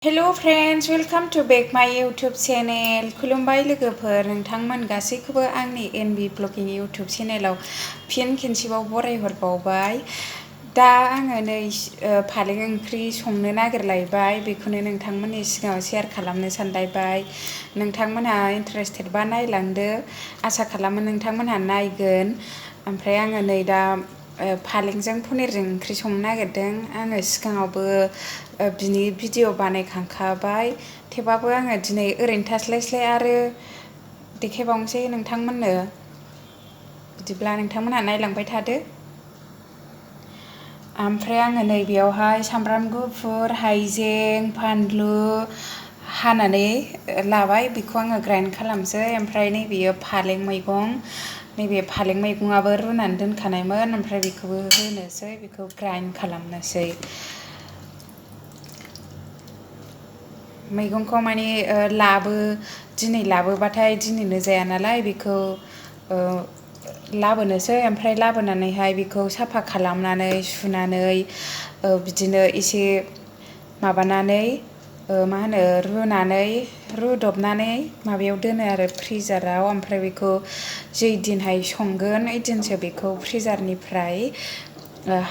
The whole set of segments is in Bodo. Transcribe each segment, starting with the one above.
हेलो फ्रेंड्स वेलकाम टू बेक माय यूट्यूब चेनेल खुलुमबाय लोगोफोर नोंथांमोन गासैखौबो आंनि एनबि ब्लगिं यूट्यूब चेनेलाव फिन खेनसेबाव बरायहरबावबाय। दा आङो नै फालें ओंख्रि संनो नागिरलायबाय, बेखौनो नोंथांमोननि सिगाङाव शेयार खालामनो सानलायबाय। नोंथांमोनहा इन्टारेस्टेडबा नायलांदो, आसा खालामो नोंथांमोनहा नायगोन। ओमफ्राय आङो नै दा फालेंजों पनिरजों ओंख्रि संनो नागिरदों। आङो सिगाङावबो बिनि भिडिअ बानायखांखाबाय, थेवबाबो आङो दिनै ओरैनो थास्लायस्लाय आरो देखायबावनोसै नोंथांमोननो। बिदिब्ला नोंथांमोनहा नायलांबाय थादो। ओमफ्राय आङो नै बेयावहाय सामब्राम गुफुर, हाइजें, फानलु हानानै लाबाय, बेखौ आङो ग्राइन्ड खालामसै। ओमफ्राय नैबेयो फालें मैगं, नैबे फालें मैगङाबो रुनानै दोनखानायमोन, ओमफ्राय बेखौबो होनोसै, बेखौ ग्राइन्ड खालामनोसै। मैगंखौ माने दिनै लाबोबाथाय दिनैनो जाया नालाय, बेखौ लाबोनोसै। ओमफ्राय लाबोनानैहाय बेखौ साफा खालामनानै सुनानै बिदिनो एसे माबानानै रुदबनानै माबायाव दोनो आरो फ्रिजाराव। ओमफ्राय बेखौ जै दिनहाय संगोन ओइदिनसो बेखौ फ्रिजारनिफ्राय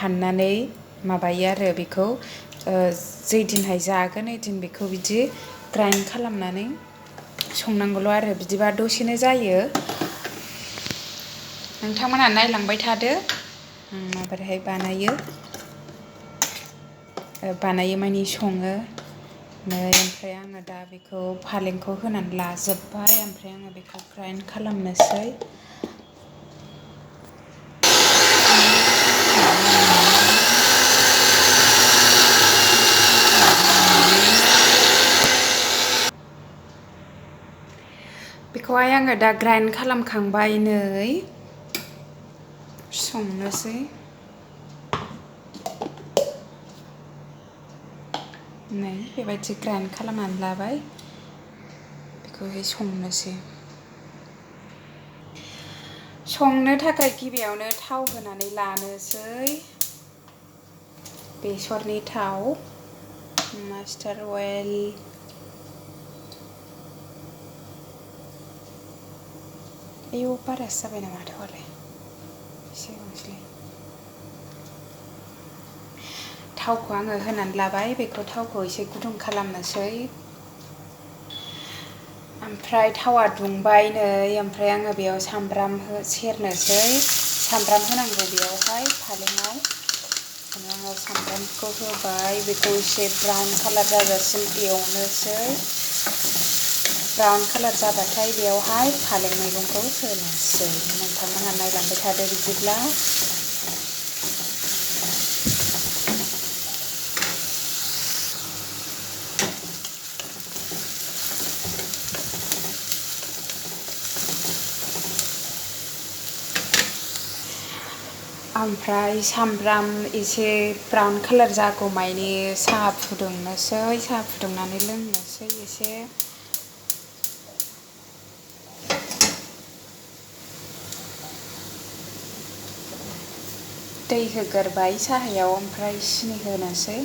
हाननानै माबायो आरो बेखौ जै दिनहाय जागोन ओइदिन बेखौ बिदि ग्राइन्ड खालामनानै संनांगौल' आरो, बिदिबा दसेनो जायो। नोंथांमोनहा नायलांबाय थादो आं माबोरैहाय बानायो माने सङो। ओमफ्राय आङो दा बेखौ फालेंखौ होनानै लाजोब्बाय, ओमफ्राय आङो बेखौ ग्राइन्ड खालामनोसै। बेखौहाय आङो दा ग्राइन्ड खालामखांबाय, नै संनोसै। नै बेबायदि ग्राइन्ड खालामनानै लाबाय, बेखौहाय संनोसै। संनो थाखाय गिबियावनो थाव होनानै लानोसै। बेसरनि थाव, मास्टार्ड अइल, आयौ बारासो जाबाय नामा थावालाय, एसे बांसिनलाय। थावखौ आङो होनानै लाबाय, बेखौ थावखौ एसे गुदुं खालामनोसै। ओमफ्राय थावा दुंबाय नै, ओमफ्राय आङो बेयाव सामब्राम सेरनोसै। सामब्राम होनांगौ बेयावहाय फालेङाव। आङो सामब्रामखौ होबाय, बेखौ एसे ब्राउन कालार जाजासिम एवनोसै। ब्राउन कालार जाबाथाय बेयावहाय फालें मैगंखौ होनोसै। नोंथांमोनहा नायलांबाय थादो बिदिब्ला। ओमफ्राय सामब्राम एसे ब्राउन कालार जागौमानि साहा फुदुंनोसै, साहा फुदुंनानै लोंनोसै एसे। दै होगोरबाय साहायाव, ओमफ्राय सिनि होनोसै।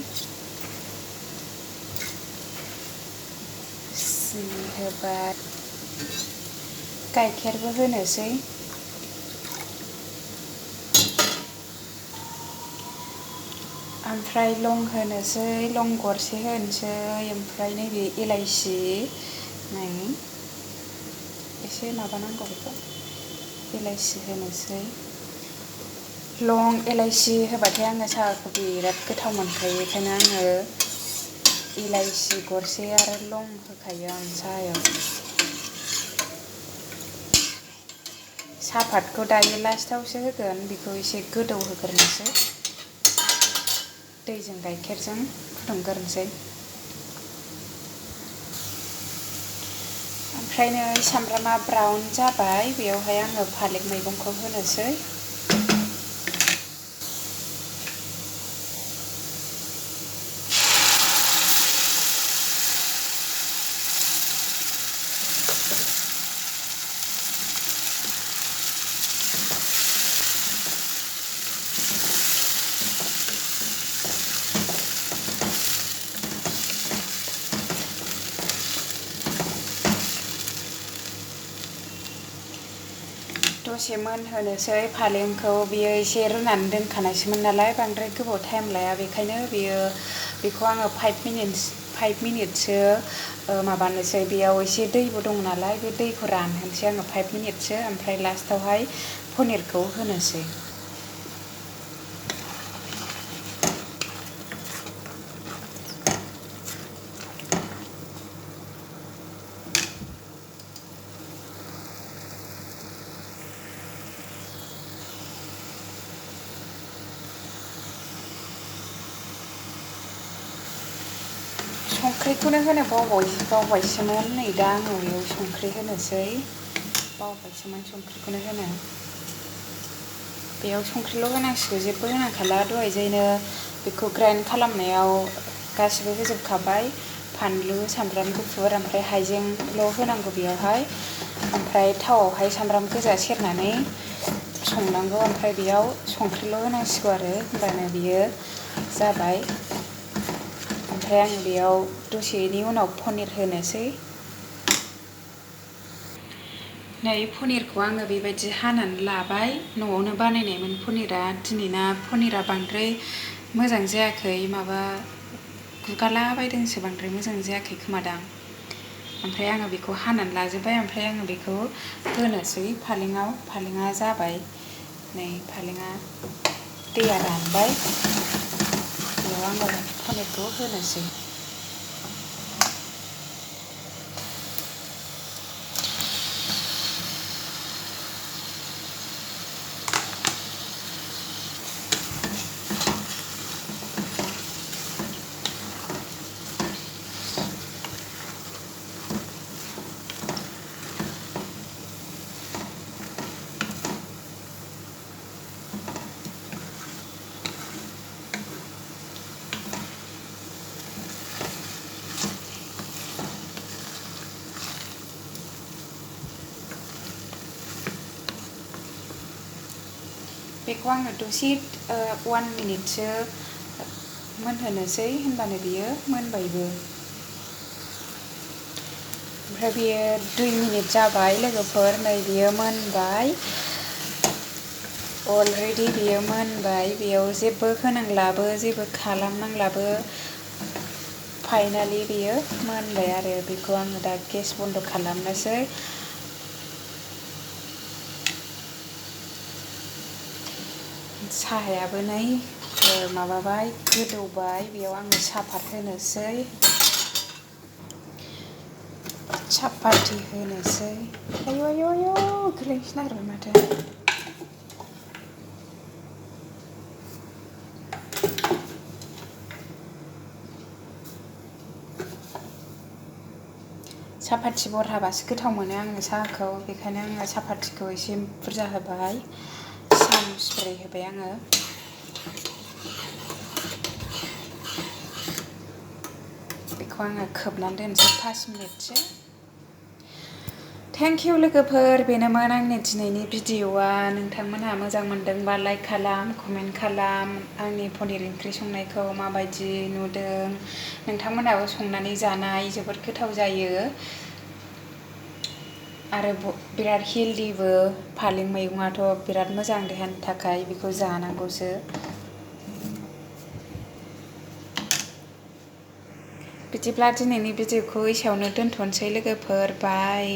सिनि होबाय, गाइखेरबो होनोसै। ओमफ्राय लं होनोसै, लं गरसे होनोसै। ओमफ्राय नैबे इलाइसि, नै एसे माबानांगौ बेखौ, इलाइसि होनोसै। लं इलाइसि होबाथाय आङो साहाखौ बिराद गोथाव मोनखायो, बेखायनो आङो इलाइसि गरसे आरो लं होखायो आं साहायाव। साहापातखौ दायो लास्टावसो होगोन, बेखौ एसे गोदौ होग्रोनोसै। दैजों गाइखेरजों फुदुंग्रोनोसै। ओमफ्राय नै सामब्रामा ब्राउन जाबाय, बेयावहाय आङो फालें मैगंखौ होनोसै। दसे मोनहोनोसै फालेंखौ बियो एसे रुनानै दोनखानायसोमोन नालाय बांद्राय गोबाव टाइम लाया बेखायनो बेखौ आङो 5 मिनिटसो माबानोसै बेयाव एसे दैबो दं नालाय बे दैखौ रानहोनोसै आङो 5 मिनिटसो ओमफ्राय लास्टावहाय पनिरखौ होनोसै संख्रिखौनो होनो बावबायसोमोन नै दा आङो बेयाव संख्रि होनोसै बावबायसोमोन संख्रिखौनो होनो बेयाव संख्रिल' होनांसिगौ जेबो होनांखाला दहायजायनो बेखौ ग्राइन्ड खालामनायाव गासिबो होजोबखाबाय फानलु सामब्राम गुफुर ओमफ्राय हाइजेंल' होनांगौ बेयावहाय ओमफ्राय थावआवहाय सामब्राम गोजा सेरनानै संनांगौ ओमफ्राय बेयाव संख्रिल' होनांसिगौ आरो होमबानो बियो जाबाय ओमफ्राय आं बेयाव दसेनि उनाव पनिर होनोसै नै पनिरखौ आङो बेबायदि हानानै लाबाय न'आवनो बानायनायमोन पनिरा दिनैना पनिरा बांद्राय मोजां जायाखै माबा गुगालाबायदोंसो बांद्राय मोजां जायाखै खोमादां ओमफ्राय आङो बेखौ हानानै लाजोब्बाय ओमफ्राय आङो बेखौ होनोसै फालेङा जाबाय नै फालेङा दैया रानबाय बेयाव आङो पनिरखौ होनोसै बेखौ आङो दसे 1 मिनिटसो मोनहोनोसै होनबानो बियो मोनबायबो ओमफ्राय बियो 2 मिनिट जाबाय लोगोफोर नै बियो मोनबाय अलरेडि बियो मोनबाय बेयाव जेबो होनांलाबो जेबो खालामनांलाबो फाइनालि बियो मोनबाय आरो बेखौ आङो दा गेस बन्द खालामनोसै साहायाबो नै माबाबाय गोदौबाय बेयाव आङो साहापात होनोसै सापाति होनोसै आयौ गोलैनोसो नागिरबाय माथो सापाति बरहाबासो गोथाव मोनो आङो साहाखौ बेखायनो आङो सापातिखौ एसे बुरजा होबाय सामसब्रै होबाय आङो बेखौ आङो खोबनानै दोनसै 5 मिनिटसो थेंक इउ लोगोफोर बेनोमोन आंनि दिनैनि भिडिअ'आ नोंथांमोनहा मोजां मोनदोंबा लाइक खालाम कमेन्ट खालाम आंनि पनिर ओंख्रि संनायखौ माबायदि नुदों नोंथांमोनहाबो संनानै जानाय जोबोद गोथाव जायो आरो बिराद हेल्दिबो फालें मैगङाथ' बिराद मोजां देहानि थाखाय बेखौ जानांगौसो बिदिब्ला दिनैनि भिडिअ'खौ एसेयावनो दोनथ'नोसै लोगोफोर बाय